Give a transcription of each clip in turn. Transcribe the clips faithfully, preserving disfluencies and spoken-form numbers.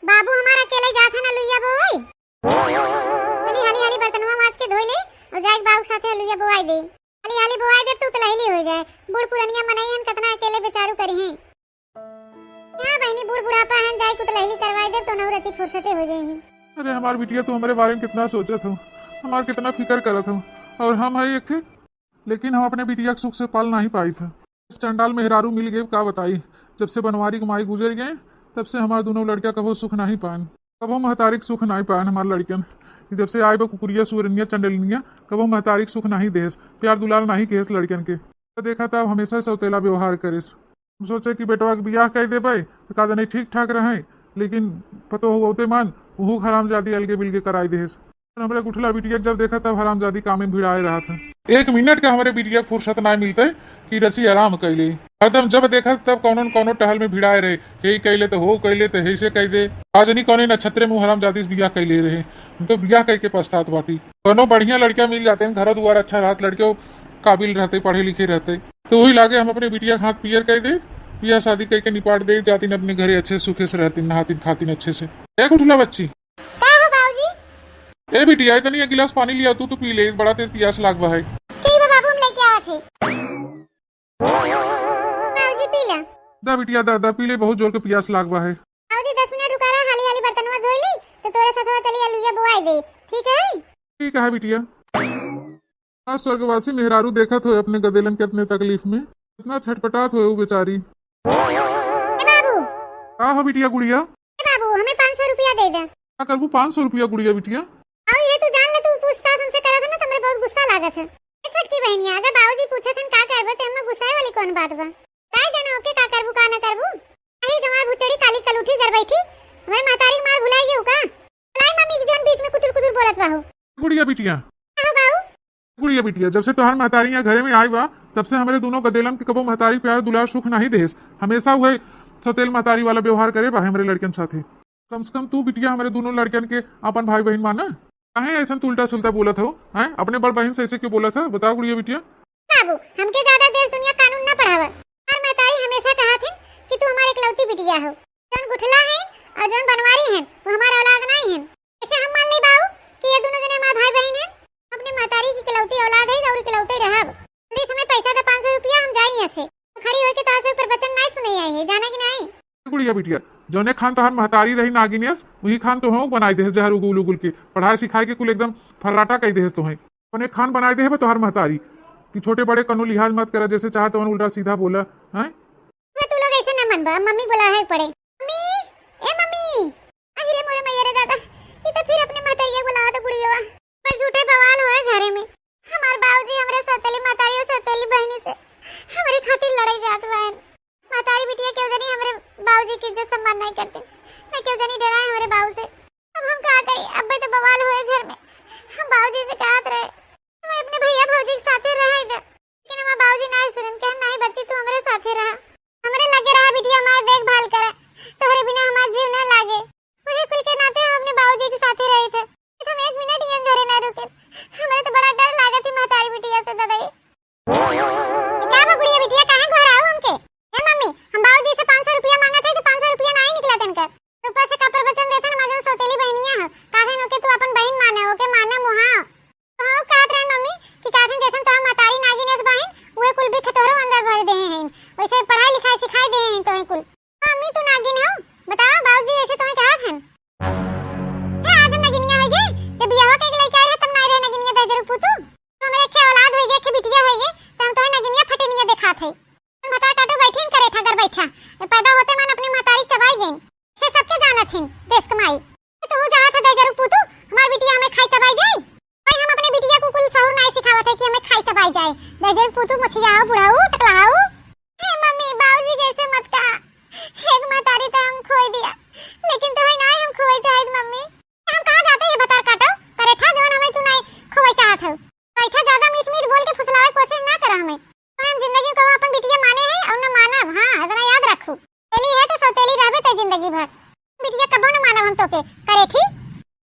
बाबू हमार अकेले जात है ना लुइया बोए। चली हाली हाली बर्तनवा माज के धोई ले और जाए बाबू के साथे लुइया बोआई दे। हाली हाली बोआई दे तो उतलहली हो जाए। बूढ़ पुरनिया मनई हन, कितना अकेले बेचारू करी हैं। हाँ बहिनी, बूढ़ बुढ़ापा हन, जाए उतलहली करवाई दे तो नौ रची फुर्सते हो जाए। अरे हमार बिटिया, तू हमरे बारे में कितना सोचत हो, हमार कितना फिकर करत हो। और हम है एक, लेकिन हम अपने बिटिया के सुख से पाल नहीं पाई थे। इस चंडाल मेहरारू मिल गए, का बताई। जब से बनवारी के माई गुजर गए, तब से हमार दोनों लड़कियां कबो सुख नहीं पान, कबो महतारी के सुख नहीं पान हमार लड़कियन। जब से आए बा कुकुरिया, सुअरनिया, चंडलिनिया, कबो महतारी के सुख नहीं देस, प्यार दुलार नहीं केस लड़कियन के। तो देखा था, अब हमेशा सौतेला व्यवहार करेस। हम सोचे कि बेटवा के बियाह कर देबे, तो का जाने ठीक ठाक रहे, लेकिन पतो हो होते मान, उहू हरामजादी अलगे बिलगे कराई देस। हमरे गुठला बिटिया जब देखा तब हरामजादी कामे में भिड़ाए रहत है। एक मिनट का हमरे बिटिया के फुर्सत ना मिलते कि रची आराम कैले। हरदम जब देखा तब कौनो न कौनो टहल में भिड़ाए रहे, हे कैले तो हो कैले तो ऐसे कह दे। आज नहीं कौने नक्षत्र में हरामजादी से बियाह कैले रहे, हम तो बियाह करके पछतात बाटी। कौनो बढ़िया लड़का मिल जाते हैं, घर दुआर अच्छा रहत, लड़के काबिल रहते, पढ़े लिखे रहते, तो वही लागे हम अपने बिटिया के हाथ पियर कर दे, बियाह शादी करके निपाट दे, जातिन अपने घरे अच्छे सुखे से रहतिन, नहातिन खातिन अच्छे से। ए गुठला बच्ची, का हो बाबूजी? ए बिटिया, इतनी एक गिलास पानी लिया तू, तू पी ले, बड़ा तेज पियास लाग बा है। ठीक बा बाबू, हम लेके आवत है। बाबूजी पी ला। दा बिटिया, दा, दा, पी ले, बहुत जोर के पियास लाग बा है। बाबूजी दस मिनट रुका रहा, हाली हाली बर्तनवा धोई ली, तो तोरे साथवा चली अलुइया बोआई दे, ठीक है? ठीक है बिटिया। आज स्वर्गवासी मेहरारू देखत होए अपने गदेलन के अपने तकलीफ में, कितना छटपटात होए वो बेचारी। ए बाबू। का हो बिटिया गुड़िया? ए बाबू, हमें पाँच सौ रुपया दे दे। का करबू पाँच सौ रुपया गुड़िया बिटिया? अउर ये तू जान ले, तू पूछताछ हमसे करत है ना, तो हमरे बहुत गुस्सा लागत है। ए छोटकी बहनिया, अगर बाबूजी पूछत हन का करबे, तो एमे गुस्साए वाली कौन बात बा? काय जाने ओके का करबू, का ना करबू? अही गंवार भुचड़ी काली कलूठी घर बैठी, हमारे महतारी के मार भुलाई गयो का? लाई मम्मी के जौन बीच में कुतुर कुतुर बोलत बा हो। गुड़िया बिटिया। का हो बाऊ? गुड़िया बिटिया, जब से तोहार महतारी यहाँ घरे में आई बा, तब से हमरे दोनों गदेलन के कबो महतारी प्यार दुलार सुख नाही देस। हमेशा वह सौतेल महतारी वाला व्यवहार करे बा हमरे लड़कन साथे। कम से कम तू बिटिया हमरे दोनों लड़कन के अपन भाई बहन माना। काहे ऐसन तू उल्टा सुल्टा बोलत हो, हैं? अपने बड़ बहन से ऐसे क्यों बोलत है? बताओ गुड़िया बिटिया। बाबू, हमके ज्यादा देश दुनिया कानून ना पढ़ावा। हमार महतारी हमेशा कहा थी कि तू हमार इकलौती बिटिया हो, जौन गुठला है और जौन बनवारी है, वो हमार औलाद नहीं है। ऐसे हम मान ले बाऊ कि ये दोनों जने हमार भाई बहन हैं, अपने महतारी की इकलौती औलाद है और इकलौते रहब। प्लीज हमें पैसा दे पाँच सौ रुपया, हम जाई यहाँ से। खड़ी होके तोहार से प्रवचन नहीं सुने आई है, जाना कि नहीं? गुड़िया बिटिया, जौने खान तोहार महतारी रही नागिनियस, वही खान तोहू बनाई देहस जहर उगुल उगुल के। पढ़ाई सिखाई के कुल एकदम फर्राटा कई देहस तोहे। अपने खान बनाई देहे बा तोहार महतारी कि छोटे बड़े कनो लिहाज मत करा, जैसे चाहे तवन उल्टा सीधा बोला, हैं? ना तू लोग ऐसे ना मनबा, मम्मी बुलाए पड़े। मम्मी, ए मम्मी, अरे मोरे मैया रे दादा, ये तो फिर अपने महतारिया बुलावा तो गुड़िया। बस झूठे बवाल होए घरे में। हमार बाबूजी हमरे सौतेली महतारी और सौतेली बहनी से हमरे खातिर लड़ाई जात बहन। महतारी बिटिया केहू जनी हमरे बाबूजी के इज्जत सम्मान नहीं करते, न केहू जनी डराए हमरे बाबू से। अब हम का करी, अब्बे तो बवाल होए घर में। हम बाबूजी से कहत रहे, हम अपने भैया भौजी के साथे रहे दे, लेकिन हमार बाबूजी नहीं सुनन, कहन, "नहीं बच्ची, तू हमरे साथे रहा, हमरे लगे रहा, बिटिया हमार देखभाल करे, तोहरे बिना हमार जीव न लागे।" वही कुल के नाते हम अपने बाबूजी के साथे रहे थे, तो हम एक मिनट ये घरे ना रुके। हमरे तो बड़ा डर लागत ही महतारी बिटिया से, दादा। ये का बा गुड़िया बिटिया, काहे गोहराऊ हमके? ए मम्मी, हम बाबूजी से पाँच सौ रुपया मांगत है तो पाँच सौ रुपया नाही निकला तनकर। ऊपर से का प्रवचन देत हन, हमार जौन सौतेली बहनिया हो, काहे ओके तू अपन बहिन माने, ओके माने मुहा। तो हम कहत रहन मम्मी कि कहत हन जैसन तोहार महतारी नागिन एस बहिन, उहे कुल भी खतोरो अंदर भर देहे हैं, वैसे पढ़ाई लिखाई सिखाई देहे हैं तोहे कुल। मम्मी तू नागिन हो, बताओ बाबूजी ऐसे तोहे कहत हन। हे, आज हम नगिनिया होइगे? जब बियाह के लेके आए रहे, तब ना रहे नगिनिया, दहिजरू पूतू। तो हमरे खे औलाद होइगे, खे बिटिया होइगे, तो हम तोहे नगिनिया फटेनिया देखात है। तुम भतार काटो बैठिन करे ठाकर बैठा। ये पैदा होते मन अपने महतारी चबाई गइन। से सबके जानत हिन, देश कमाई। तो तू चाहत है दहिजरू पूतू, हमार बिटिया हमें खाई चबाई जाई? भाई हम अपने बिटिया को कुल सहूर नाई सिखावत है कि हमें खाई चबाई जाए। दहिजरू पूतू, मुछियाओ, बुढ़ाऊ, टकलाऊ। हे मम्मी, बाबूजी के ऐसे मत कहा। एक महतारी तो हम खोई दिया, लेकिन तुम्हें नाई हम खोए चाहित मम्मी। हम कहाँ जाते हैं भतार काटो? करेठा जौन हमें तू नाई खोए चाहत हो। करेठा ज्यादा मीठ मीठ बोल के फुसलावे कोशिश ना करा हमें। तो हम जिंदगी को अपन बिटिया माने हैं और न मानब, हाँ, इतना याद रखू। सौतेली है तो सौतेली रहबे ते जिंदगी भर। बिटिया कबो न मानब हम तोके, करेठी।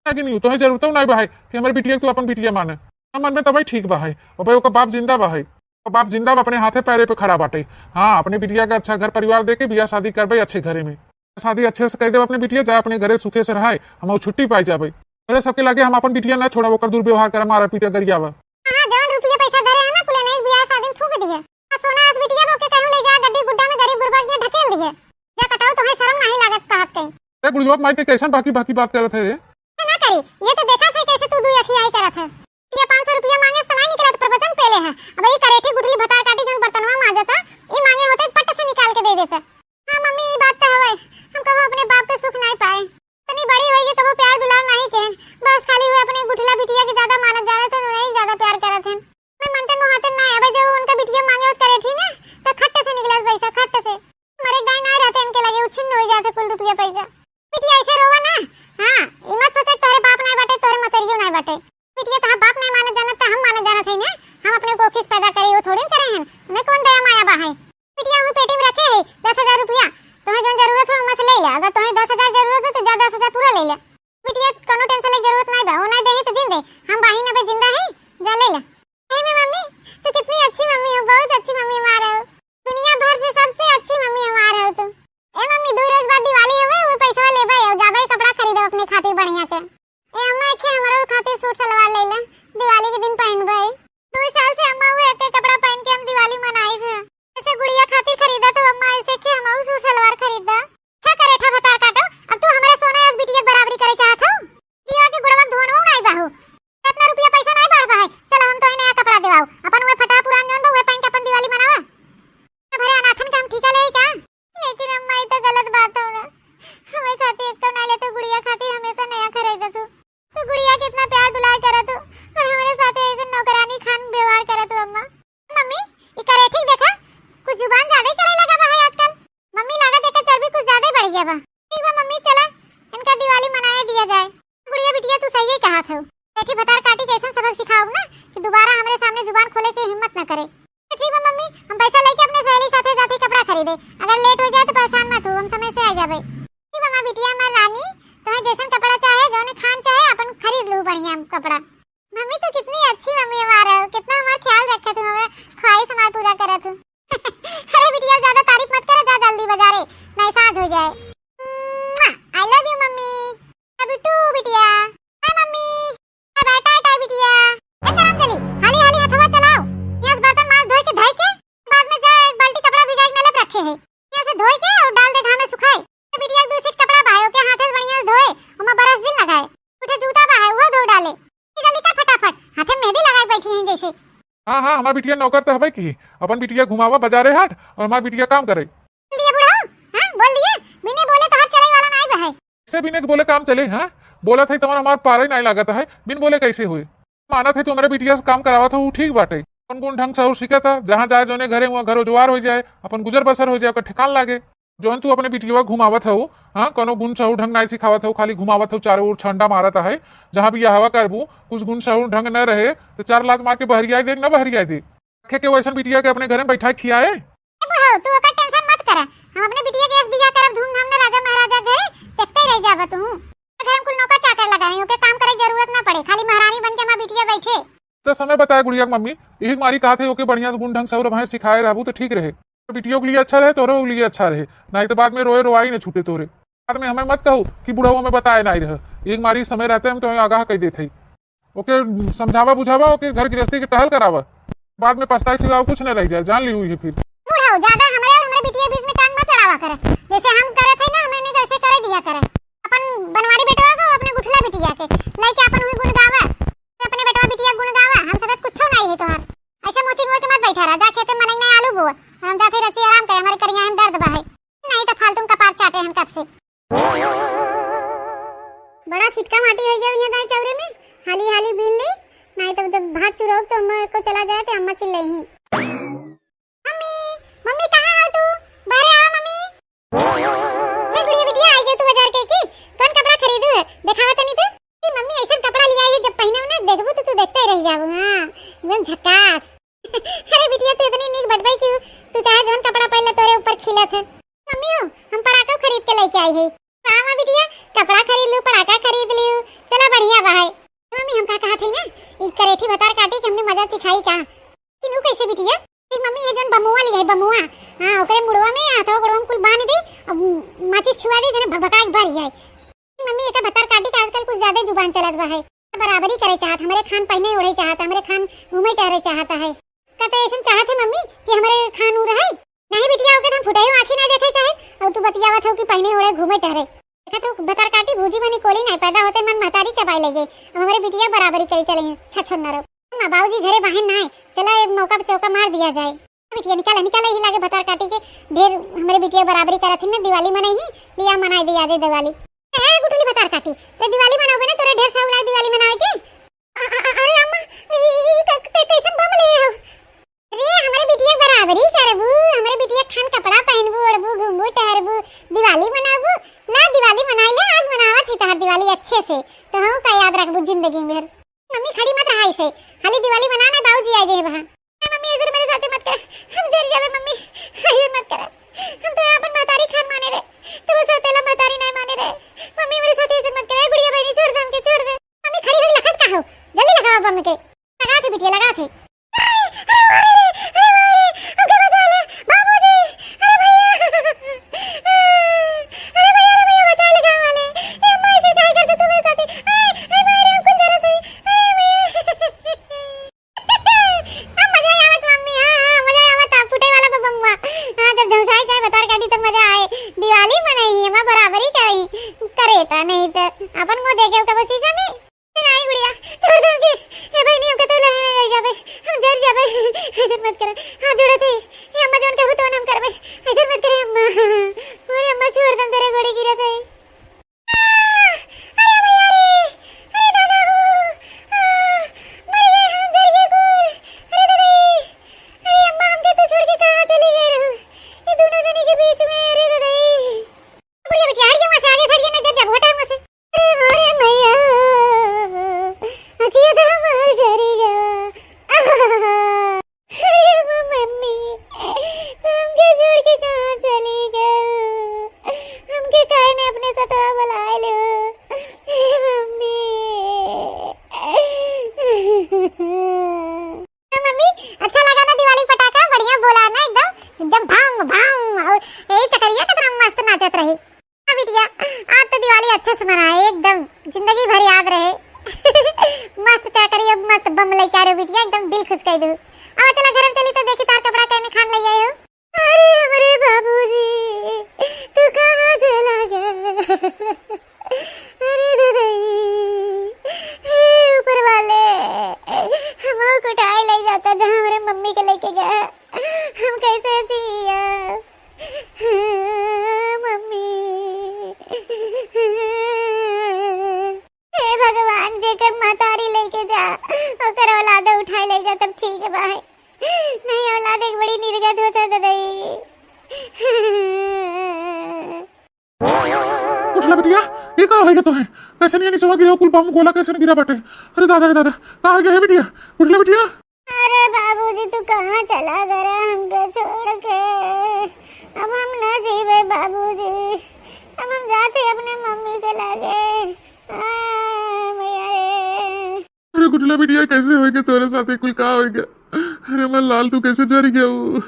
लेकिन यू तोहे जरूरत नाई बा है कि हमारे बिटिया के तू अपन बिटिया माने। हम मन में तबे ठीक बा है। अबे ओकर बाप जिंदा बा है। ओकर बाप जिंदा बा, अपने हाथे पैरे पे खड़ा बाटे। हाँ, अपने बिटिया के अच्छा घर परिवार दे के बियाह शादी करबे अच्छे घरे में। शादी अच्छे से कइ देब अपने बिटिया, जा अपने घरे सुखे से रहाए, हम छुट्टी पाइ जाबे। अरे सबके लागे हम अपन बिटिया ना छोड़ब, ओकर दुर्व्यवहार करे, मारा पीटा गरियावा। हाँ, जवन रुपया पैसा धरे है ना, कुल नहीं बियाह शादी में फूंक दिहे। आ सोना अस बिटिया बो के कहूँ ले जा, गड्डी गुड्डा में गरीब गुरबा के ढकेल दिहे। जा कटाऊ, तोहे शर्म नहीं लागत कहत कहीं। अरे बुढ़िया माई के कैसन बाकी बाकी बात करत है रे? ना करी, ये तो देखा था कैसे तू दू अखियाई करत है। ये पाँच सौ रुपया मांगे से तो नहीं निकलत, प्रवचन पेले है। अब ये करेठी गुठली भतार काटी जौन बर्तनवा मांजत है, ये मांगे होते पट से निकाल के दे देते। हाँ मम्मी, ये बात तो हवे, हम कबो अपने बाप के सुख नहीं पाए। इतनी बड़ी होई के कबो प्यार दुलार नहीं केहन, बस खाली हुए अपने गुठला बिटिया के ज्यादा मानत जानत हैं, उन्हें ही ज्यादा प्यार करत हैं। मैं मनते मोहाते ना आवे, जब उनका बिटिया मांगे होत करेठी ना, तो खट्टे से निकलत पैसा, खट्टे से। मरे गाय ना रहते इनके लगे, उछिन्न हो जाते कुल रुपया पैसा। बिटिया ऐसे रोवा ना। हाँ, ये मत सोचे तोरे बाप नहीं बाटे, तोरे मतरियो नहीं बाटे। बिटिया तहार बाप नहीं मानत जानत, तो हम मानत जानत है ना। हम अपने कोखी से पैदा करे, वो थोड़ी न करे हैं। उन्हें कौन दया माया बा है? बिटिया हूँ पेटी में रखे है दस हजार रुपया, तुम्हें जौन जरूरत हो, हमसे ले ले। अगर तुम्हें दस हजार जरूरत हो, तो जा दस हजार पूरा ले ले। बिटिया, कोनो टेंशन लेके जरूरत नहीं बा, वो नहीं देही तो जिन दे, हम बाही ना बे जिंदा है, जा ले ले। हे में मम्मी, तू कितनी अच्छी मम्मी हो, बहुत अच्छी मम्मी हमार हो। दुनिया भर से सबसे अच्छी मम्मी हमार हो तू। ए मम्मी, दो रोज बाद दिवाली हवे, वो पैसा लेबे और जाबे कपड़ा खरीदो अपने खातिर बढ़िया के। ए अम्मा, एक हमरो खातिर सूट सलवार ले ले, दिवाली के दिन पहनबे। दो साल से अम्मा वो एक कपड़ा पहन के हम दिवाली मनाई थे। ऐसे गुड़िया खातिर खरीदा तो अम्मा ऐसे के हम सूट सलवार खरीदा। अच्छा करे ठा भतार काटो, अब तू हमारे सोना अस बिटिया के बराबरी करे चाहत हो? जीवा के गुड़वा धोन हो नहीं बाहू। इतना रुपया पैसा नहीं बाढ़ बा है। चलो हम तो ही नया कपड़ा देवाओ, अपन वो फटा पुरान जौन बा, वो पहन के अपन दिवाली मनावा। भरे अनाथन का हम ठीका ले का? लेकिन अम्मा, ई तो गलत बात हो ना। हमें खातिर एक तो ना ले, तू गुड़िया खातिर हमेशा नया खरीदा तू। तू गुड़िया के इतना प्यार दुलार करा तू, और हमारे साथ ऐसे नौकरानी खान व्यवहार करा तू अम्मा। मम्मी, ई करे ठीक देखा, कुछ जुबान ज्यादा ही चले लगा बा है आजकल। मम्मी, लागत एकर चर्बी कुछ ज्यादा ही बढ़ गया बा। ठीक बा मम्मी, चला इनका दिवाली मनाए दिया जाए। गुड़िया बिटिया, तू सही ही कहा था। बैठी भतार काटी के ऐसन सबक सिखाओ ना कि दोबारा हमारे सामने जुबान खोले के हिम्मत ना करे। तो ठीक बा मम्मी, हम पैसा लेके अपने सहेली साथे जाती कपड़ा खरीदे। अगर लेट हो जाए तो परेशान मत हो, हम समय से आ जाबे। ठीक बा माँ बिटिया, हमार रानी, तुम्हें जैसन कपड़ा चाहे, जौन खान चाहे, अपन खरीद लू बढ़िया कपड़ा। मम्मी, तू कितनी अच्छी मम्मी हमार हो, कितना हमार ख्याल रखे तू, हमार ख्वाहिश हमार पूरा करे तू। अरे बिटिया, ज्यादा तारीफ मत करे, जा जल्दी बाजारे, नहीं साँझ हो जाए। I love you मम्मी। Love you too बिटिया। Bye मम्मी। Bye bye, टाटा बिटिया। ए करम चली, हाली हाली हथवा चलाओ। यहाँ से बर्तन मांज धोए के धोए के, बाद में जा एक बाल्टी कपड़ा भिगा के नले पे रखे है। यहाँ से धोए के और डाल दे घाम में सुखाए। ए बिटिया, दो सीट कपड़ा बहाए, ओके हाथे से बढ़िया से धोए, ओमा बरस जिन लगाए। उठे जूता बहाए, वो धो डाले। ये जल्दी कर फटाफट, हाथे में मेहंदी लगाए बैठी हैं जैसे। हाँ, हाँ, हमार बिटिया नौकर तो हवे की, अपन बिटिया घुमावा बाजारे हाट और हमार बिटिया काम करे। बोल दिए बूढ़ा, हाँ, बोल दिए, बिने बोले तो हाथ चलाए वाला ना आए है। से बिने बोले काम चले, हाँ? बोलत है तुम्हारा हमार पारे नहीं लागत है, बिन बोले कैसे हुए? मानत है तुम्हारे बिटिया से काम करावत हो, वो ठीक बाटे। कौन गुण ढंग से और सीखत है, जहाँ जाए जोने घरे, वहाँ घरो जुआर हो जाए, अपन गुजर बसर हो जाए, ओकर ठिकान लागे। जौन तू अपने बिटिया घुमावत हो, हाँ, कोनो गुण सहू ढंग नाई सिखावत हो, खाली घुमावत हो, चारों ओर छंडा मारत है। जहाँ भी हवा करबू, कुछ गुण सहू ढंग न रहे, तो चार लात मार के बहरियाए दे, न बहरियाए दे। रखे के वैसन बिटिया के अपने घरे में बैठा खियाए। ए बुढ़ऊ, तू ओकर टेंशन मत कर, हम अपने बिटिया के एस बियाह करब धूमधाम न राजा महाराजा घरे, देखते रह जाबा तू। घर में कुल नौकर चाकर लगा रही, ओके काम करे के जरूरत ना पड़े, खाली महारानी बन के हमार बिटिया बैठे। तो समय बताए गुड़िया के मम्मी, यही मारी कहा थे ओके बढ़िया से गुण ढंग से और भाई सिखाए रहबू तो ठीक रहे। तो बिटियों के लिए अच्छा रहे, तोरो के लिए अच्छा रहे, नहीं तो बाद में रोए रोआई न छूटे तोरे। बाद में हमें मत कहो कि बुढ़ऊ हमें बताए नहीं रहे। एक मारी समय रहते हम तो आगाह कह देते ही। ओके समझावा बुझावा, ओके घर गृहस्थी के टहल करावा, बाद में पछताए सिवा कुछ न रह जाए, जान ली हुई है फिर। बुढ़ऊ ज्यादा हमारे और हमारे बिटिया के बीच में टांग मत अड़ावा करे, जैसे हम करे थे ना, हमें नहीं कैसे करे दिया करे। अपन बनवारी बेटवा को, अपने गुठला बिटिया के लेके अपन हुई गुण गावा, अपने बेटवा बिटिया गुण गावा, हम सब कुछ नहीं है तोहार। ऐसे मोची मोड़ के मत बैठा रहा, जा खेते में मनई नहीं आलू बोआ, और हम जाते रची आराम करे, हमारे करिया में दर्द बा है। नहीं तो फालतू में कपार चाटे हम कब से। बड़ा छिटका माटी हो गया यहाँ दाई चौरे में, हाली हाली बीन ले, नहीं तो जब भात चुरोग तो अम्मा को चला जाए तो अम्मा चिल्लाई ही। मम्मी, मम्मी कहाँ हो तू? बाहर आओ मम्मी। हे गुड़िया बिटिया, आई गई तू बाजार के की? कौन कपड़ा खरीदू है? दिखावा तनी तो। ए मम्मी, ऐसा कपड़ा लिया है, जब पहने ना देखबू तो तू देखते रह जाबू। हाँ, एकदम झकास। अरे बिटिया, तू इतनी नीक बटवाई क्यों? तू चाहे जौन कपड़ा पहन ले, तोरे ऊपर खिलत है। मम्मी हो, हम पड़ाका खरीद के लेके आई है। हाँ माँ बिटिया, कपड़ा खरीद लू, पड़ाका खरीद लियो, चला बढ़िया बा है। मम्मी, हम का कहा थे ना, इन करेठी भतार काटी के हमने मजा सिखाई का? कि नू कैसे बिटिया? देख मम्मी, ये जौन बमुआ लिया है, बमुआ, हाँ, ओकरे मुड़वा में हाथवा गोड़वा में कुल बांध दी अब माचिस छुआ दे, जने भकभका के बर जाए। मम्मी, एका भतार काटी के आजकल कुछ ज्यादा जुबान चलत बा है। बराबरी करे चाहत, हमरे खान पहिने ओढ़े चाहत, हमरे खान घूमे टहरे चाहत है। का तो ऐसन चाहत है मम्मी कि हमरे खान उ रहे? नहीं बिटिया, ओके तो हम फुटही आँखी ना देखे चाहे, और तू बतियावत हो कि पहिने ओढ़े घूमे टहरे। देखा तू भतार काटी भूजी बनी कोली नहीं पैदा होते मन महतारी चबाई ले गई। अब हमरे बिटिया बराबरी करे चले हैं, छछन न रहो। माँ बाबूजी घरे बाहर ना आए, चला ये मौका पे चौका मार दिया जाए। बिटिया निकाला, निकाला, यही लागे भतार काटी के ढेर हमरे बिटिया बराबरी करत ही ना, दिवाली मनई ही, लिया मनाई दिया जे दिवाली। ए गुठली भतार काटी, ते दिवाली मनावे ना, तोरे ढेर साहू लाग दिवाली मनावे के। अ-, अ-, अ-, अरे अम्मा, ई, ई क-, क-, कैसन बम ले हो? अरे हमरे बिटिया बराबरी करबू, हमरे बिटिया खान कपड़ा पहनबू, ओढ़बू, घूमबू, टहरबू, दिवाली मनाबू। ला दिवाली मनाई ले, आज मनावत ही तहार दिवाली अच्छे से। तो हम का याद रखबू जिंदगी भर। मम्मी खड़ी मत रहा ऐसे, हाली दिवाली मना ना, बाबूजी आ जाए वहाँ। ए मम्मी, ऐसे मेरे साथे मत कर, हम जर जाबे मम्मी, ऐसे मत कर। हम तो आपन महतारी खान माने रे, तो वो सौतेला महतारी नहीं माने रे। मम्मी मेरे साथे ऐसे मत कर, ए गुड़िया बहनी छोड़ दे हमके, छोड़ दे। मम्मी खड़ी हो लखत का हो, जल्दी लगाओ बम के। लगा थे बिटिया, लगा थे। अरे, अरे, अरे, अरे, हमके बचा ले, बाबूजी, अरे भैया, अरे भैया, अरे भैया, बचा ले गाँव वाले। ए अम्मा, ऐसे काहे करते तू मेरे साथे? ए, ए मारे, हम कुल जरूरत है। अरे भैया। अब मजा आवत मम्मी, हाँ, हाँ, मजा आवत, आप फूटे वाला बा बमुआ। हाँ, जब झौंसाए जाए भतार काटी तब मजा आए। दिवाली मनई, हमार बराबरी करी, करेटा नहीं तो अपन मुँह देखे कबो शीशा में। नहीं गुड़िया, छोड़ दे हमके। ए बहनी, हमके तो लहे ना रह जाबे, हम जर जाबे। ऐसे मत करे, हाथ जोड़त है। ए अम्मा, जौन कहबू तौन हम करबे, ऐसे मत करे अम्मा। अरे अम्मा, छोड़ दे, तेरे गोड़े गिरत है। अरे भैया रे, अरे दादा हो, आ, मर गए हम, जर गए कुल। अरे दादा रे, अरे अम्मा, हमके तो छोड़ के कहाँ चली गई रहू? ये दोनों जनी के बीच में, अरे दादा रे। बढ़िया बिटिया, हट गया वहाँ से, आगे से हट गया, नहीं जर जाबू, हटा वहाँ से। अरे अरे मैया, अखिया तो हमार जरी गया। अरे मम्मी, हमके छोड़ के कहाँ चली गए? हमके काहे ने अपने सतवा बुलाए लो? हे मम्मी। तो मम्मी, अच्छा लगा ना दिवाली फटाका? बढ़िया बोला ना एकदम, एकदम भांग भांग। और ए चकरिया कितना मस्त नाचत रही। हाँ बिटिया, आज तो दिवाली अच्छे से मनाए, एकदम जिंदगी भर याद रहे। मस्त चकरी, अब मस्त बम लेके आ रहे हो बिटिया, एकदम दिल खुश कर दू। अब चला घर में चली तो देखी तार कपड़ा कहने खान ले आए हो। अरे हमरे बाबूजी, तू कहाँ चला गए? अरे ददई, हे ऊपर वाले, हमको उठाए ले जाता जहाँ हमरे मम्मी के लेके गया। हम कैसे जिया? मम्मी। हे भगवान, जेकर महतारी लेके जा, ओकर औलाद उठाए ले जा, तब ठीक बा है। नहीं, औलाद एक बड़ी निर्गत होता, ददई। उठला बिटिया, ये का होइगा तोहे? कैसे नहीं निचवा गिरा, कुल बम गोला कैसे नहीं गिरा बाटे? अरे दादा रे दादा, का होइगा है बिटिया? उठला बिटिया। अरे बाबूजी, तू कहाँ चला गया हमके छोड़ के? अब हम ना जीबे बाबूजी, अब हम जाते अपने मम्मी के लगे। आ, भैया रे। अरे गुठला बिटिया, कैसे होइगा तोरे साथे, कुल का होइगा? अरे हमार लाल, तू कैसे जर गया वो?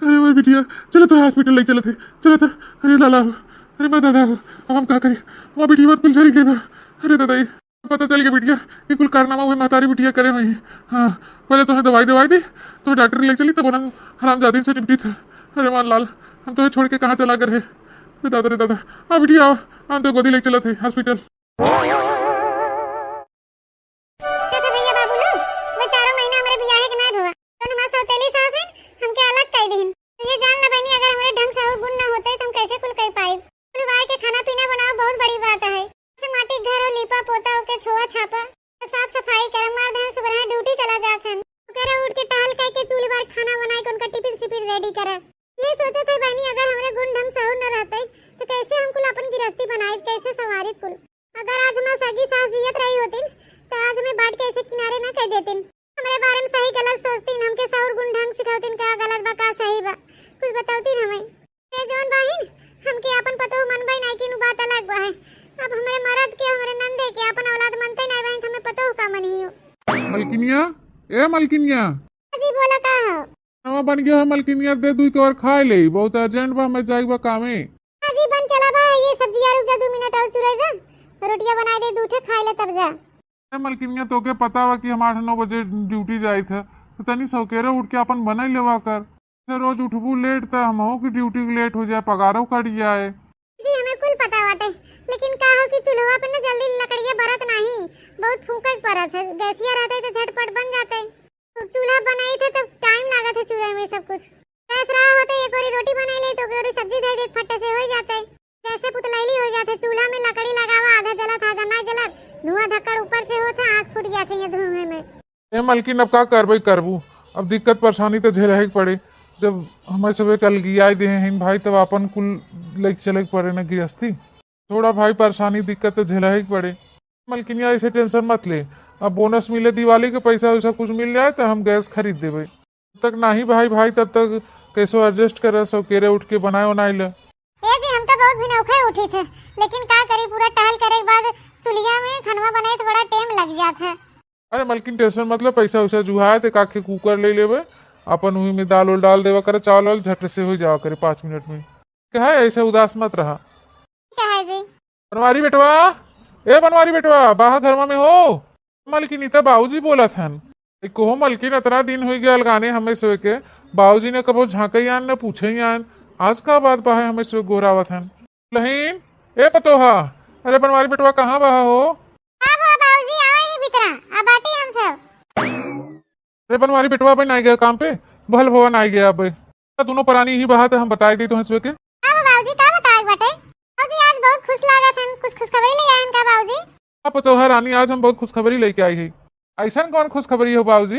अरे हमार बिटिया, चला तो हॉस्पिटल ले चलत है, चला तो। अरे लाला हो, अरे हमार दादा हो, अब हम का करी? हमार बिटिया बात कुल जर गई बा। अरे दादा, पता चल गया बिटिया, ये कुल कारनामा हुए महतारी बिटिया करे हुई। हाँ, पहले तोहे दवाई दवाई दे, तोहे डॉक्टर ले चली, तब उन्हें हरामजादी से निपटी था। अरे हमार लाल, हम तोहे छोड़ के कहाँ चला गए रहे? अरे दादा रे दादा, आ बिटिया आओ, हम तो गोदी ले चलत है हॉस्पिटल। कहते भैया बाबू लोग, मैं चारों महीना हमारे बियाहे के नाय भवा, तो हमार सौतेली सास है, हमके अलग कर दीन। तो ये जान ला बहनी, अगर हमारे ढंग से और गुण ना होते तो हम कैसे कुल कर पाए? कुल बाय के खाना पीना बनाओ बहुत बड़ी बात है। जैसे माटी के घर हो, लीपा पोता होके छोआ छापा, तो साफ सफाई करम, मार दहन सुबह ड्यूटी चला जात हन। ओकरे उठ के टहल कह के चूल्हे बार खाना बनाए के उनका टिफिन सिफिन रेडी करा। ये सोचत है बहनी, अगर हमरे गुण ढंग सहूर न रहते तो कैसे हम कुल अपन गिरस्ती बनाए, कैसे संवारित कुल? अगर आज हमार सगी सास जियत रही होतिन तो आज हमें बांट के ऐसे किनारे न कर देतिन। हमरे बारे में सही गलत सोचतिन, हमके सहूर गुण ढंग सिखौतिन, का गलत बा का सही बा, कुछ बतौतिन हमें। ए जौन बहिन, हमके आपन पतोह मनबे नाई किन, उ बात अलग बा है। अब हमरे मरद के, हमरे नंदे के आपन औलाद मनते नाई बहिन, त हमें पतोह का मनियो? मलकिनिया, ए मलकिनिया। जी बोला का हो? खानवा बन गया है मलकिनिया, दे दुइ कवर खाए ले, बहुत urgent बा, हमें जाए बा कामे। हाँ जी, बन चला बा, ये सब्जिया रुक जा, दो मिनट और चुराई दे, रोटिया बनाए दे, दू ठे खाए ले तब जा। अरे मलकिनिया, तोके पता बा कि हम आठ नौ बजे duty जाइत है, तो तनी सौकेरे उठ के अपन बनाई लेवा कर। से रोज उठबू late त हमहू की duty late हो जाए, पगारो कट जाए। जी, हमें कुल पता बाटे, लेकिन का हो कि चूल्हा पे ना जल्दी लकड़िया बरत नाही, बहुत फूंके के पड़त है। गैसिया रहते तो झटपट बन जाते। तो चूल्हा बनाई थे तब time लागत है चूल्हे में सब कुछ। गैस रहा होते एक ओरी रोटी बनाई ले तो एक ओरी सब्जी धई दे, फट्टे से हो जाते। कैसे पुतलैली हो जाते, चूल्हा में लकड़ी लगावा, आधा जलत आधा ना जलत, धुआं धक्कड़ ऊपर से होता, आँख फूट जाते हैं धुएं में। ए मलकिन, अब का करबे करबू, अब दिक्कत परेशानी तो झेलही के पड़े। जब हमें सबे के अलगियाई देहे हैं भाई, तब अपन कुल लेके चले के पड़े न गिरस्ती। थोड़ा भाई परेशानी दिक्कत तो झेलही के पड़े। मलकिनिया, ऐसे tension मत ले, अब bonus मिले दिवाली के, पैसा वैसा कुछ मिल जाए तो हम गैस खरीद देबे। तक नाही भाई, भाई तब तक कैसो adjust कर, सौकेरे उठ के बनाए उनाए ले। ए जी, हम तो बहुत भिनौखे उठी थे, लेकिन का करी, पूरा टहल करे के बाद चुलिया में खनवा बनाए तो बड़ा time लग जात है। अरे मलकिन, tension मत लो, पैसा वैसा जुहाए ते काखे cooker ले लेबे, अपन उही में दाल उल डाल देवा करे, चावल वाल झट से हो जावा करे पाँच मिनट में। क्या है, ऐसे उदास मत रहा। क्या है जी? बनवारी बेटवा, ए बनवारी बेटवा, बाहर घरवा में हो? मलकिन, ई त बाबूजी बोलत हन। ए, कहो मलकिन, इतना दिन हो गया अलगाने हमें सोए के, बाबूजी ने कबो झांके आन न पूछे आन, आज का बात बा है हमें सोए गोहरावत हन? दुलहिन, ए पतोहा, अरे बनवारी बेटवा कहाँ बा हो? का हुआ बाबूजी, आवा ही भीतरा, आ बाटी हम सब। अरे बनवारी बेटवा, अबे नाई गया काम पे, भल भवा नाई गया अबे। दोनों परानी ही बहा त हम बताई दी तो हंसवे के। का बा बाबूजी, का बताए के बाटे? बाबूजी आज बहुत खुश लागत हन, कुछ खुशखबरी ले आए हन का बाबूजी? अब पतोहा रानी, आज हम बहुत खुशखबरी लेके आई है। ऐसन कौन खुशखबरी हो बाबूजी?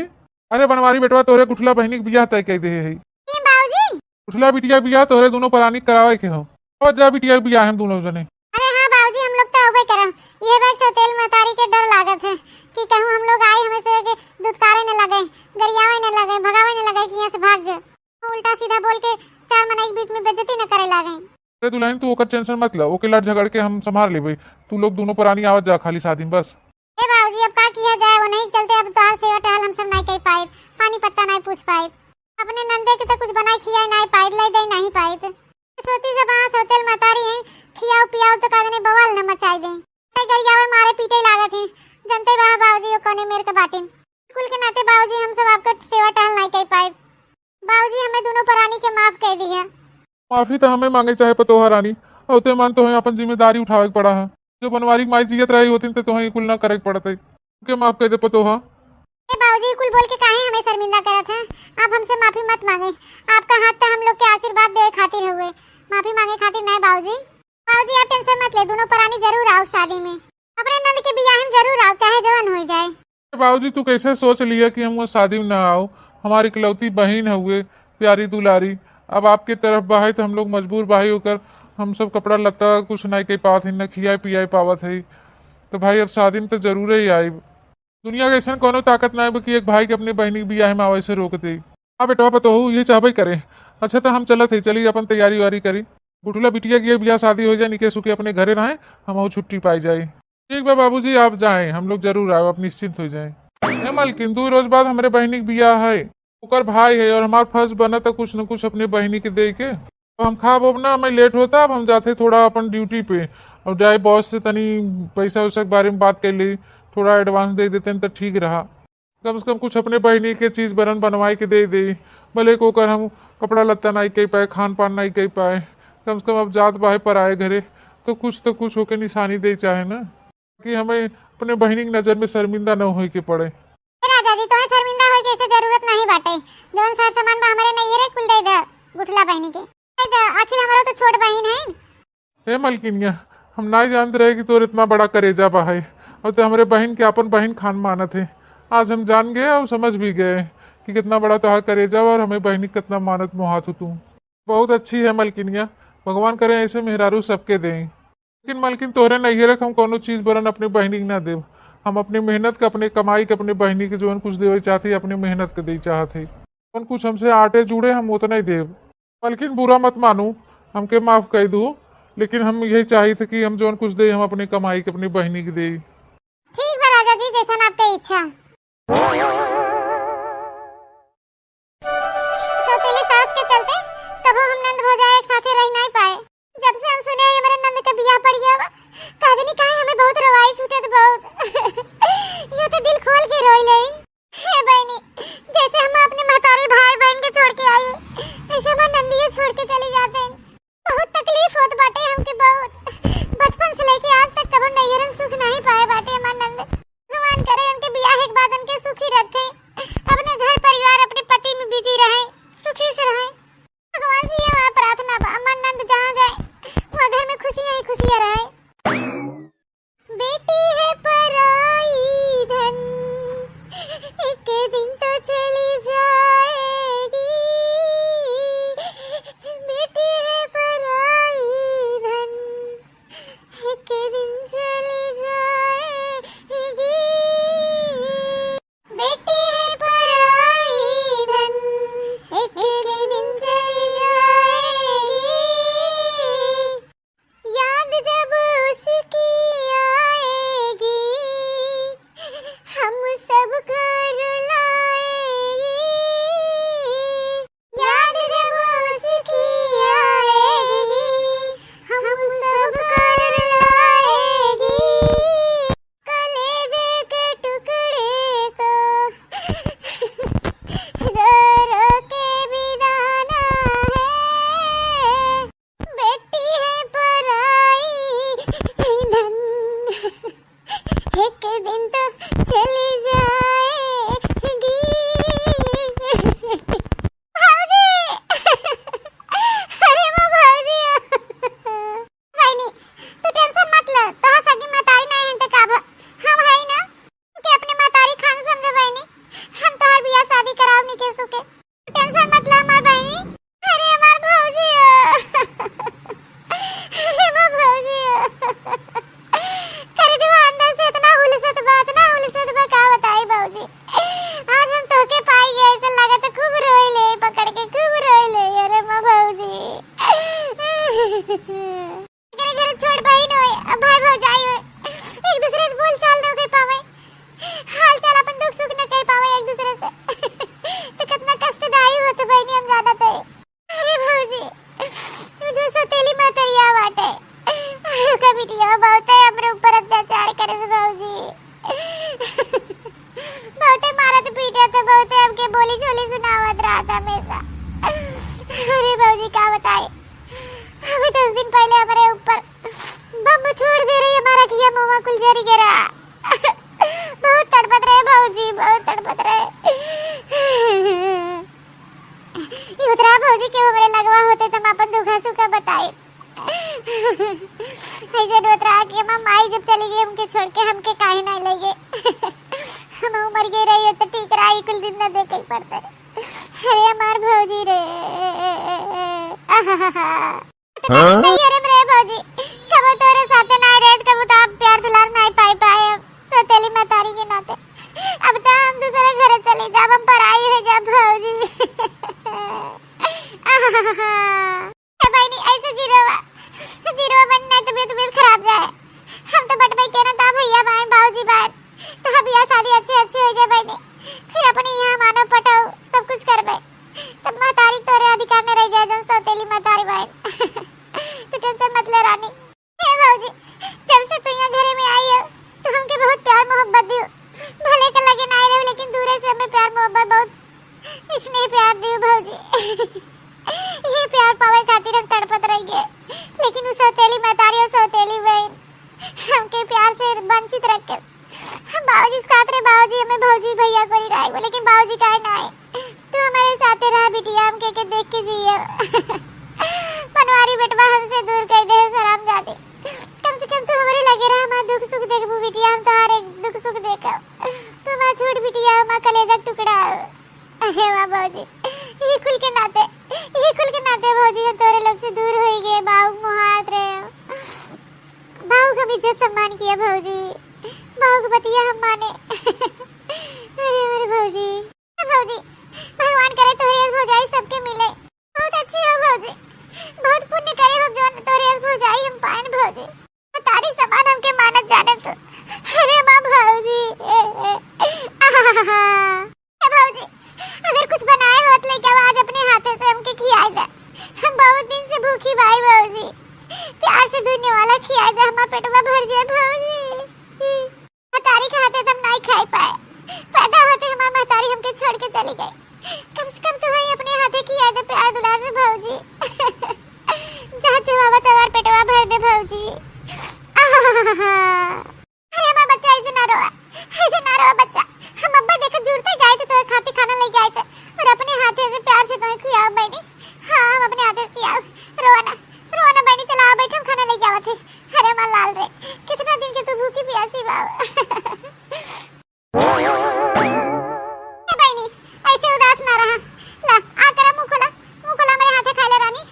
अरे बनवारी बेटवा, तोरे गुठला बहिनी के बियाह तय कर दे है। की बाबूजी? गुठला बिटिया बियाह तोरे दोनों परानी करावे के हो। अब जा बिटिया बियाह हम दोनों जने। अरे हाँ बाबूजी, हम लोग तो अबे करम। ये बैग से तेल महतारी के डर लागत है कि कहूँ हम लोग आई, हमें से के दुत्कारे न लगे, गरियावे न लगे, भगावे न लगे कि यहाँ से भाग जाए। उल्टा सीधा बोल के चार मनई के बीच में बेइज्जती न करे लागे। अरे दुलहिन, तू ओकर tension मत ला, ओके लड़ झगड़ के हम संभाल लेबे। तू लोग दोनों परानी आवत जा खाली शादी में बस। ए बाबूजी, अब का किया जाए, वही चलते अब तोहार सेवा टहल हम सब नाई कर पाए, पानी पत्ता नाई पूछ पाए, अपने नंदे के तो कुछ बनाए खियाए नाई पाए, ले दे नहीं पाए। सोती जब हाँ सौतेल मतारी है, खियाओ पियाओ तो का जने बवाल न मचाई दे। अरे गरियावे मारे पीटे लागत है, जनते बा बाबूजी वो कौने मेर के बाटिन। कुल के नाते बाबूजी हम सब आपका सेवा टहल नाई कर पाए। बाबूजी हमें दोनों परानी के माफ कर दिया। माफी तो हमें मांगे चाहे पतोहा रानी, और ते मान तोहे अपन जिम्मेदारी उठावे के पड़ा है। जो बनवारी के माई जियत रही होती तो तोहे कुल ना करे के पड़ते। उनके माफ कर दे पतोहा। ए बाबूजी, कुल बोल के काहे हमें शर्मिंदा करत हैं? आप हमसे माफी मत मांगे। आपका हाथ तो हम लोग के आशीर्वाद देवे खातिर हुए, माफी मांगे खातिर नहीं बाबूजी। बाबूजी आप tension मत ले, दोनों परानी जरूर आओ शादी में। अपने नंद के बियाह में जरूर आओ, चाहे जवन हो जाए। बाबूजी तू कैसे सोच लिया कि हम वो शादी में ना आओ? हमारी इकलौती बहिन हुए, प्यारी दुलारी, अब आपके तरफ बाहे तो हम लोग मजबूर बाहे होकर हम सब कपड़ा लत्ता कुछ नहीं कर पावत है, न खियाए पियाए पावत है। तो भाई अब शादी में तो जरूर ही आइब। दुनिया के ऐसन कोनो ताकत ना है कि एक भाई के अपने बहिनी के बियाह में आवे से रोक दे। हाँ बेटवा पतोहू ये चाहबे करे। अच्छा तो हम चलत है, चली अपन तैयारी वारी करी। गुठला बिटिया की बियाह शादी हो जाए, निके सुखे अपने घरे रहे, हम छुट्टी पाई जाए। ठीक बा बाबूजी, आप जाएं, हम लोग जरूर आए, आप निश्चिंत हो जाएं। ए मालकिन, दो रोज बाद हमरे बहिनी के बियाह है, ओकर भाई है और हमार फर्ज बनत है कुछ न कुछ अपने बहिनी के दे के। अब हम खाब ओब ना, हमें लेट होता, अब हम जाते थोड़ा अपन ड्यूटी पे, और जाए बॉस से तनी पैसा वैसा के बारे में बात कर ली, थोड़ा एडवांस दे देते हैं तो ठीक रहा। कम से कम कुछ अपने बहिनी के चीज बरन बनवाए के दे दे, भले को ओकर हम कपड़ा लत्ता नहीं कर पाए, खान पान नहीं कर पाए, कम से कम अब जात बाहे पराए घरे, तो कुछ तो कुछ होके निशानी दे चाहे ना, कि हमें अपने बहिनी की नजर में शर्मिंदा न होए के पड़े। ए राजा जी, तोहे शर्मिंदा होए के ऐसे जरूरत नहीं बाटे, जौन सर सामान बा हमारे नहीं रे, कुल दे दे गुठला बहिनी के, दे दे, आखिर हमारा तो छोट बहिन है। हे मलकिनिया, हम नाई जानत रहे कि तोर इतना बड़ा करेजा बा है, और ते हमरे बहिन के अपन बहिन खान मानत है। आज हम जान गए और समझ भी गए कि कितना बड़ा तोहार करेजा बा और हमें बहिनी कितना मानत मोहात हो तू। बहुत अच्छी है मलकिनिया, भगवान करे ऐसे मेहरारू सबके दें। लेकिन मलकिन, तोहरे नैहरे के हम कोनो चीज बरन अपने बहिनी के ना देब। हम अपने मेहनत के, अपने कमाई के, अपने बहिनी के जौन कुछ देवे चाहत है, अपने मेहनत के दे चाहत है। जौन कुछ हमसे आटे जुड़े, हम उतना ही देब। मलकिन, बुरा मत मानू, हमके माफ कर दू, लेकिन हम यही चाहित है कि हम जौन कुछ दे, हम अपने कमाई के अपने बहिनी के दे। ठीक बा राजा जी, जैसन आपके इच्छा। कुछ दिन पहले हमरे ऊपर बम छोड़ दे रही, हमारा किया मुआ कुल जरी गिरा। बहुत तड़पत रहे भौजी, बहुत तड़पत रहे। ये उतरा भौजी के हमरे लगवा होते त हम अपन दुखा सुखा बताए। ऐसे उतरा के हम माई जब चली गई हमके छोड़ के, हमके काहे ना ले गए? हम मर गए रही तो ठीक रहा, ई कुल दिन ना देखे पड़ते। अरे हमार भौजी रे। आहाहा। हाँ? नहीं, अरे रे भौजी, कबो तोरे साथे ना रहे, कबो तो आप प्यार दुलार नहीं पाई पाए हम, सौतेली महतारी के नाते। अब तो हम दूसरे घर चली जाब, हम पराई हो जाब भौजी। आहाहा। ए बहिनी, ऐसे जिरवा, जिरवा बन नहीं, तबियत, तबियत खराब जाए। हम तो बटबे के ना, ता भैया बाइन, बाबूजी बाइन, तो बियाह शादी अच्छे, अच्छे हो जाए बहिनी, फिर अपने यहाँ मानो पटाओ, सब कुछ करबे, तब महतारी तोरे अधिकार में रह जाए, जौन सौतेली महतारी बाइन। तू tension मत ले रानी। हे भौजी, जब से तू यहाँ घरे में आई हो, तो हमके बहुत प्यार मोहब्बत दियो। भले के लगे ना आए रहो, लेकिन दूरे से हमें प्यार मोहब्बत बहुत स्नेह प्यार दियो भौजी। ये प्यार पावे खातिर हम तड़पत रह गए, लेकिन उ सौतेली महतारी और सौतेली बहन हमके प्यार से वंचित रख के। हम बाबूजी से कहत रहे, "बाबूजी, हमें भौजी भैया को नहीं रहे," लेकिन बाबूजी काहे ना आए? "तू हमारे साथे रह बिटिया, हम के, के देख के जिए।" बनवारी बेटवा हमसे दूर कर दे, हरामजादी। कम से कम तू हमारे लगे रह, हमारा दुख सुख देखबू बिटिया, हम तुम्हारे दुख सुख देखब। तू हमारा छोट बिटिया, हमारा कलेजा के टुकड़ा हो। अरे वाह भौजी, ये कुल के नाते, ये कुल के नाते भौजी हम तोरे लोग से दूर होई गए, बाऊ मोहात रहे। बाऊ का हम इज्जत सम्मान किया भौजी, बाऊ का बतिया हम माने। अरे हमारे भौजी, भौजी, भगवान करे तोहरे भौजाई सबके मिले। बहुत अच्छी हो भौजी, बहुत पुण्य करे हो जौन तोहरे भौजाई हम पाएन भौजी। तारी समान हमके मानत जाने तो। अरे माँ भौजी, ए, ए, आहाहा। ए भौजी, अगर कुछ बनाए होत लेके आवा, आज अपने हाथे से हमके खियाए दे। हम बहुत दिन से भूखी बाई भौजी। प्यार से दूध वाला खियाए दे, हमार पेटवा भर जाए भौजी। महतारी के हाथे तो हम नाई खाए पाए। पैदा होते हमार महतारी हमके छोड़ के चली गई। कम से कम तुम्हें अपने हाथे खियाए दे प्यार दुलार से भौजी। जहाँ चबावा तोहार पेटवा भर दे भौजी। आहाहा। अरे हमार बच्चा, ऐसे ना रोवा, ऐसे ना रोवा बच्चा। हम अब्बा देखा जुरते जाए थे, तो खातिर खाना लेके आए थे, और अपने हाथे से प्यार से तुम्हें खियाओ बहनी। हाँ, हम अपने हाथे से खियाओ। रोवा ना, रोवा ना बहनी, चला आ बैठ, हम खाना लेके आवत है। अरे हमार लाल रे, कितना दिन के तू भूखी प्यासी बाव। ए बहनी, ऐसे उदास ना रहा। ला, आ करा मुँह खोला, मुँह खोला, हमारे हाथे खा ले रानी।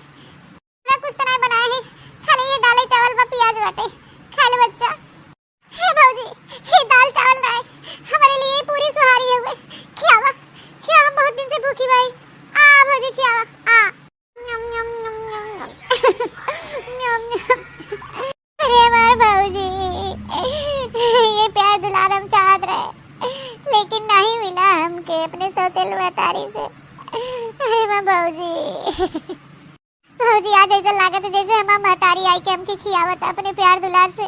पूरा कुछ तो नहीं बनाए है, खाली ये दाल चावल बा, प्याज बाटे, खा ले बच्चा। हे भौजी, ये दाल चावल नहीं, हमारे लिए पूरी सुहारी हुए। खियावा, खियावा, हम बहुत दिन से भूखी बाई। आ भौजी खियावा, आ। न्यम, न्यम, न्यम, न्यम, न्यम। न्यम, न्यम। अरे हमार भौजी, ये प्यार दुलार हम चाहत रहे, लेकिन नहीं मिला हमके अपने सौतेल महतारी से। अरे हमार भौजी। भौजी, आज ऐसा लागत है जैसे हमार महतारी आई के हमके खियावत अपने प्यार दुलार से।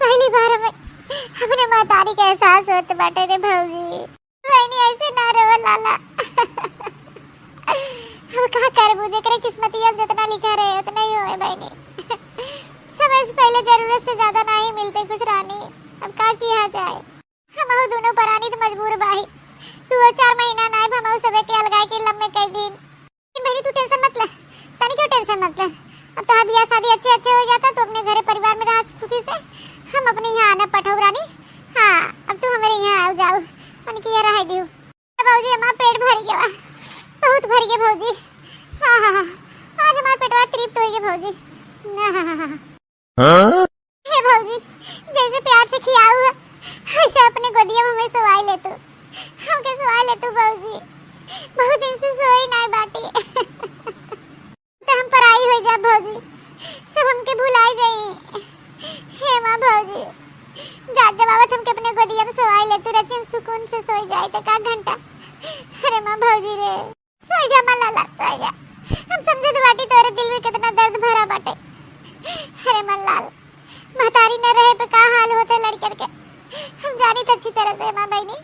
पहली बार हमें अपने महतारी का एहसास होत बाटे रे भौजी। बहनी, ऐसे ना रोवा लाला। अब का करबू, जेकरे किस्मतिया में जितना लिखा रहे उतना ही होए बहनी। समय से पहले जरूरत से ज्यादा नहीं मिलते कुछ रानी, अब का किया जाए। हमहू दोनों परानी तो मजबूर बाही। तू वो चार महीना नाय, हमहू सबे के अलगाए के लम्बे कई दिन। बहनी, तू tension मत ले, तनी क्यों tension मत ले। अब तोहार बियाह शादी अच्छे अच्छे हो जाता, तू अपने घरे परिवार में रहा सुखी से, हम अपने यहाँ आना पठाऊ रानी। हाँ, अब तू हमारे यहाँ आओ जाओ, मन की यहाँ रह दियो। भौजी, हमार पेट भर गया, बहुत भर गया भौजी। हाँ, हाँ, हाँ, आज हमार पेटवा तृप्त हो गया भौजी। हाँ, हाँ, हाँ, हाँ। हाँ? हे भौजी, जैसे प्यार से खियाऊ है, ऐसे अपने गोदिया में हमें सोवाई ले तू, हमके सोवाई ले तू भौजी। बहुत दिन से सोई नाय बाटी। तो हम पराई हो जा भौजी, सब हमके भुलाई जाई। हे माँ भौजी, जात जब आवत हमके अपने गोदिया में सोवाई ले तू, रचिन सुकून से सोई जाए तो का घंटा। अरे माँ भौजी रे। सोई जा मल्लाला, सोई जा। हम समझत बाटी तोरे दिल में कितना दर्द भरा बाटे। अरे मल्लाल, महतारी न रहे पे का हाल होते लड़कन के, हम जानी त अच्छी तरह से माँ बहनी।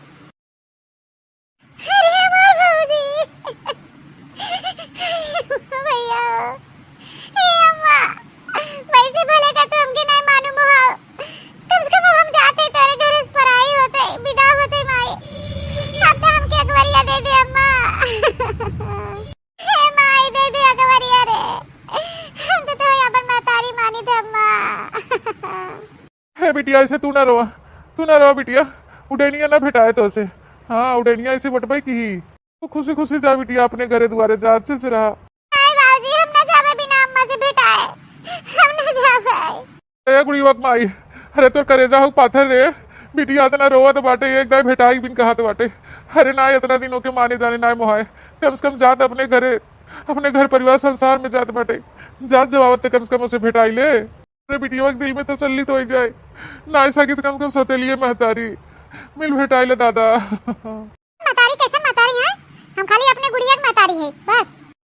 अरे हमार भौजी, भैया, ए अम्मा, ऐसे तू ना रोवा, तू ना रोवा बिटिया, उ डैनिया ना भेटाए तोसे। हाँ, उ डैनिया ऐसे बटबई की ही। तू खुशी खुशी जा बिटिया अपने घरे दुआरे जा, अच्छे से रहा। नहीं बाबूजी, हम ना जाबे बिना अम्मा से भेटाए, हम ना जाबे। ए गुड़ीवा के माई, अरे तोर करेजा हो पाथर रे, बिटिया इतना रोवत बाटे, एक दाई भेटाई बिन कहत बाटे। अरे ना, इतना दिन ओके माने जाने ना मोहाए, कम से कम जात अपने घरे, अपने घर परिवार संसार में जात बाटे, जात जब आवत त कम से कम उसे भेटाई ले। अरे बिटिया के दिल में तसल्ली तो हो जाए, ना ऐसा कि त कम से कम सौतेलिए महतारी मिल भेटाई ले दादा। महतारी कैसन महतारी है? हम खाली अपने गुड़िया के महतारी है बस।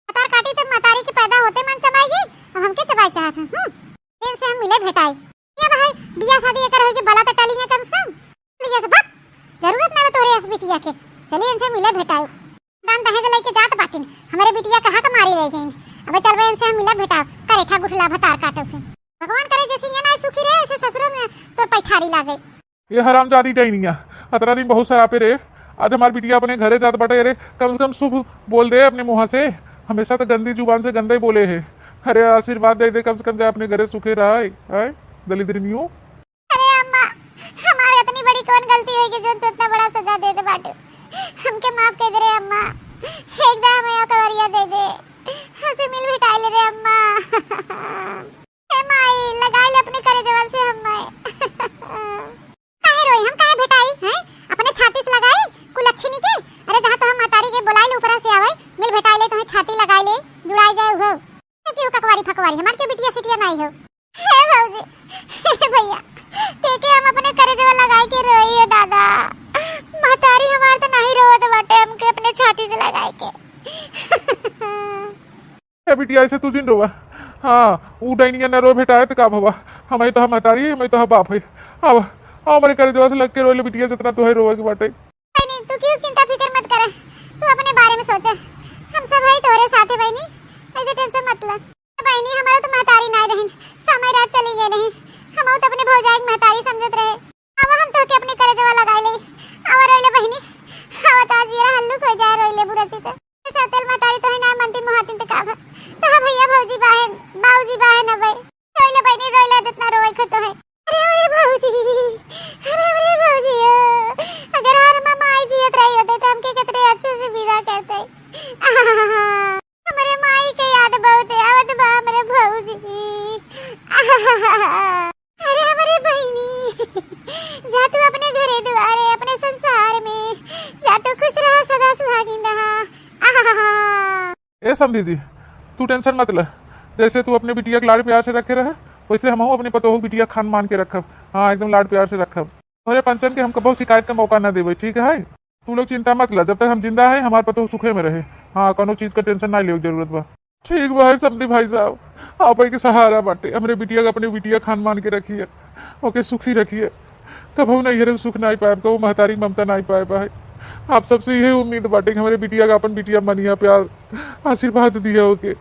भतार काटी तब महतारी के पैदा होते मन चबाएगी, अब हमके चबाए चाहत है। हम्म, इनसे हम मिले भेटाई। ये भाई, बियाह शादी एकर होई कि भला तो टली है कम से कम। चलिए से भाग, जरूरत ना है तोरे अस बिटिया के। चलिए इनसे मिले भेटाई। दान दहेज लेके जात बाटिन, हमारे बिटिया कहाँ का मारी रह गई। अबे चलबे इनसे हम मिले भेटाई, करे ठा गुठला भतार काटो से। भगवान करे जैसे ये ना सुखी रहे, ऐसे ससुरे में तोर पैठारी लागे। ये हरामजादी डैनिया, अतना दिन बहुत सरापे रे, आज हमार बिटिया अपने घरे जात बाटे रे, कम से कम शुभ बोल दे अपने मुँह से। हमेशा तो गंदी जुबान से गंदे बोले है। अरे आशीर्वाद दे दे, कम से कम जा अपने घरे सुखे रहा है, दलिद्रनियो। अरे अम्मा, हमारे इतनी बड़ी कौन गलती है कि जो तू इतना बड़ा सजा दे दे बाटे? हमके माफ कर दे रे अम्मा, एक दाई हमें कवरिया दे दे, हमसे मिल भेटाई ले रे अम्मा। ए माई, लगाई ले अपने करेजवा से हम माई। काहे रोई हम, काहे भेटाई, हैं? अपने छाती से लगाई, कुलच्छिनी के। अरे जहाँ तो हम महतारी के बोलाई ले ऊपरा से आवे, मिल भेटाई ले, तुम्हें छाती लगाई ले, जुड़ाई जाए हो। तो क्यों ककवारी फकवारी, हमार के बिटिया सिटिया नाई हो। हे भौजी, हे भैया, के के हम अपने करेजवा लगाई के रोई है दादा। महतारी हमार तो नहीं रोवत बाटे, हमके अपने छाती से लगाई के। ए बिटिया, ऐसे तू जिन रोवा। हाँ, ऊ डैनिया न रो भेटाए त का भवा? हमई तो हम महतारी है, हमई तो हम बाप है। आवा, आवा, हमरे करेजवा से लग के रोई ले बिटिया, जितना तोहे रोवे के बाटे। बहनी, तू क्यों चिंता फिकर मत कर, तू अपने बारे में सोच, हम सब है तोरे साथे बहनी, ऐसे tension मत ल। बहनी, हमारा तो महतारी नाय रहिन, समय रात चली गए रही, हम तो अपने भौजाई के महतारी समझत रहे। अब हम तोहके अपने करेजवा लगाई ले। आवा रोइले बहिनी, आवा तोहार जियरा हल्लुक हो जाए रोइले बुरा चित। सौतेल महतारी तोहे ना मनती मोहातिन त का भा? तोहार भैया भौजी बाहे, बाऊजी बाहे न बे। रोइले बहिनी रोइले जितना रोवे खो तोहे। अरे अरे भौजी, अरे अरे भौजी ओ। अगर हमार माई जियत रही होते तो हमके कितने अच्छे से विदा करते। आहा, हमरे माई के याद बहुत आवत बा हमरे भौजी। आहा। अरे हमरे बहिनी, जा तू अपने घरे दुआरे, अपने संसार में, जा तू खुश रहा, सदा सुहागिन रहा। आहा। ए समधी जी, तू tension मत ले, जैसे तू अपने बिटिया के लाड़ प्यार से रखे रहे, वैसे हमहू अपने पतोह के बिटिया खान मान के रखब। हाँ, एकदम लाड़ प्यार से रखब। तोहरे पंचन के हम कबहू शिकायत का मौका ना देबे, ठीक है? तू लोग चिंता मत ला, जब तक हम जिंदा है हमार पतोह सुखे में रहे। हाँ, कौनो चीज का tension ना लेवे के जरूरत बा। ठीक बा है समधी भाई साहब, आप के सहारा बाटे, हमरे बिटिया के अपने बिटिया खान मान के रखिए, ओके सुखी रखिए। कबहू नैहर में सुख नाई पाएब, कबहू महतारी के ममता नाई पाएब है। आप सबसे यही उम्मीद बाटे कि हमरे बिटिया का अपन बिटिया मनिया प्यार आशीर्वाद दिया ओके।